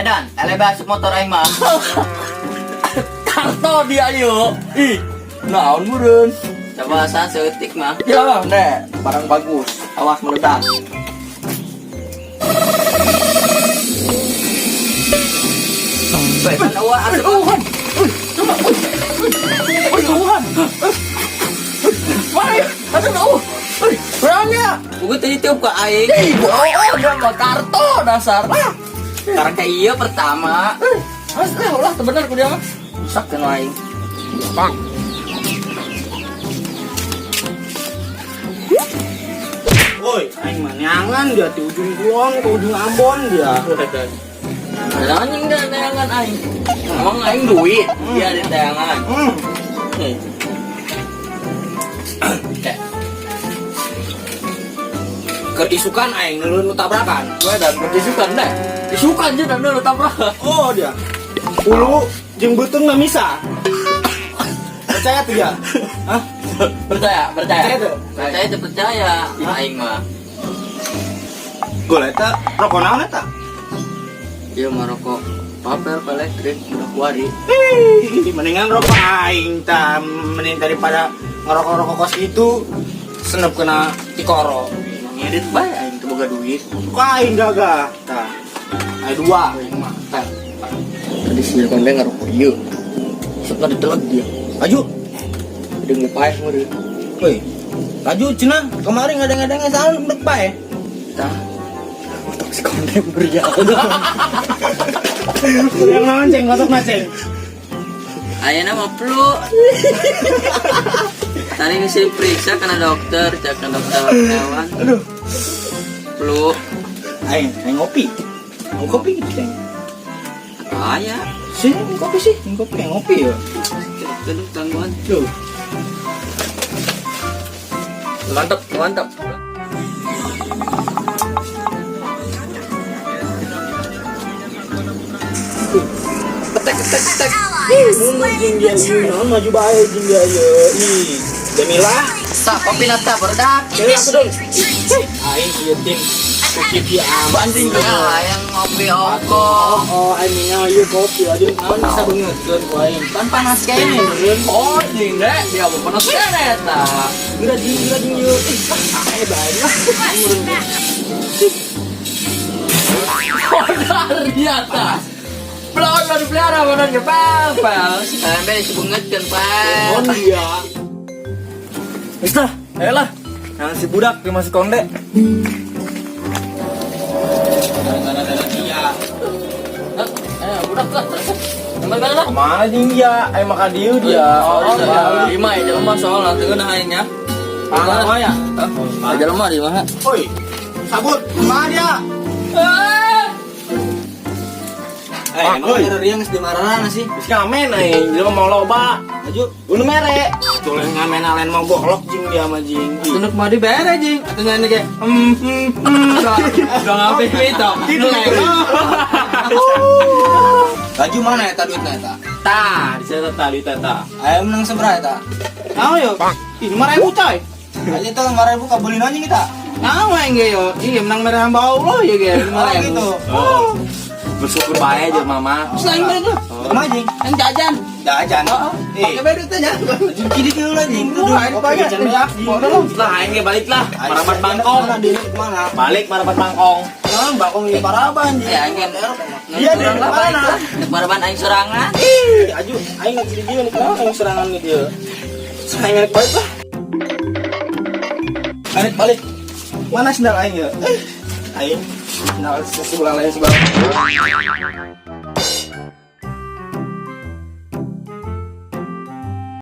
Edan, elebe asup motor aing mah. Karto dia yuk. Ih, naon meureun? Coba asa seutik mah. Ya, nek, barang bagus. Awas meledak. Bae kan eueuh asup. Tuhan. Coba. Uy, Tuhan. Mana ya? Ada nggak? Uy, berani ya? Buku tadi tiup ke aing. Ih, bohong, dia mah karto dasar. Ah, Karena iya pertama. Mas, lah, ulah, bener ku dia mah. Rusak kan aing. Bang. Woi, aing mah neangan dia di ujung Kulon ke ujung Ambon dia. Anjing dah tayangan aing. Emang aing duit, dia di tayangan. Nih. Kayak Kerisukan aing nulun nu tabrakan. Gue dan bertisukan deh. Isukan aja dan lu tabrakan. Oh dia. Ulu jeung beuteung mah misa. Percaya tuh ya? Hah? Percaya, percaya. Percaya tuh? Percaya itu percaya aing mah. Gol eta rokok naon eta? Iya mah rokok papel elektrik udah kuari. Ih, mendingan rokok aing ta, mending daripada ngerokok-rokok kos itu senep kena tikoro. Ngedit bae aing teu boga duit. Suka aing gagah tah. Aya dua aing mah tah. Tadi si konde ngerokok ieu. Sok diteleg dia. Laju. Udah ngepaeh meureun. Woi. Laju cenah kemarin ngadeng-ngadengnya salah ndek pae. Tah. Otak si konde meriah. Yang naon ceng kotok mah ceng. Ayeuna mah flu. Tadi geus diperiksa kana dokter, cek kana dokter hewan. Aduh. Flu. Aing, aing ngopi. Mau kopi gitu ceng. Atau aya. Sih, kopi sih, ngopi, ngopi ya. Aduh, gangguan. Duh. Mantap, mantap. Ketek, ketek, ketek. Mundur jeung dia ieu, naon maju bae jeung dia ieu. Ih, Jamila, Tah, kopi nata barudak. cewek aku dong. Aing ieu tim kopi dia Banding Ya, yang ngopi ongko. Oh, aing minyak ieu kopi aja naon bisa beungeutkeun ku aing. Kan panas kene. Oh, jeung deh, dia mau panas kene eta. Geura jeung ieu. Ih, ah, aing bae lah. Kodar dia ta. Belum baru dipelihara badan ke pel. Sampai disebungetkeun, Pak. Oh dia. Wis lah, ayolah. Yang si budak dia masih konde. Gara-gara dia. Eh, budak lah. Kembali lah. Kemana jeung dia? Aing makan dieu dia. Oh, iya. Lima ya, jelema soalnya teu ngeunah aingnya. Parah ya. Hah? Jelema di mana? Oi, sabut, kemana dia? Eh, emang ada dia geus dimarana sih? Geus ngamen aing, jelema mau loba. Maju, unu mere. Tulen ngamen alen mau bolok jeung dia mah jeung. Atuh mah dibere jeung. Atuh nyanyi kayak Udah ngapik itu. Gitu. Laju mana eta duitna eta? Tah, di sana tah, di tah. Ayo menang sabaraha eta? Naon yo? Ih, 5.000 coy. Aja tuh 5.000 kabulin anjing kita. Naon aing ge yo? Iya menang mere hamba Allah ya ge 5.000. gitu. Oh. Bersyukur bae jeung mama. Terus aing mere tuh. Kumaha jeung? Aing jajan. Jajan. Pakai Eh, bae duitnya nya. jeung kiri dulu lah jeung. Wah, aing Kopi banyak. jajan beak. Lah aing ge balik lah, marabat Bangkong. Kemana dia? Kemana? Balik marabat Bangkong. Nah, Bangkong di Paraban jeung. Ya, aing Iya, di lah, balik mana? lah. Dek baraban aing sorangan. Ih, aju aing di dieu nih kenapa aing serangan di dieu. Aing balik balik lah. Balik balik. Mana sendal aing ya? Eh, aing sendal sebelah lain sebelah.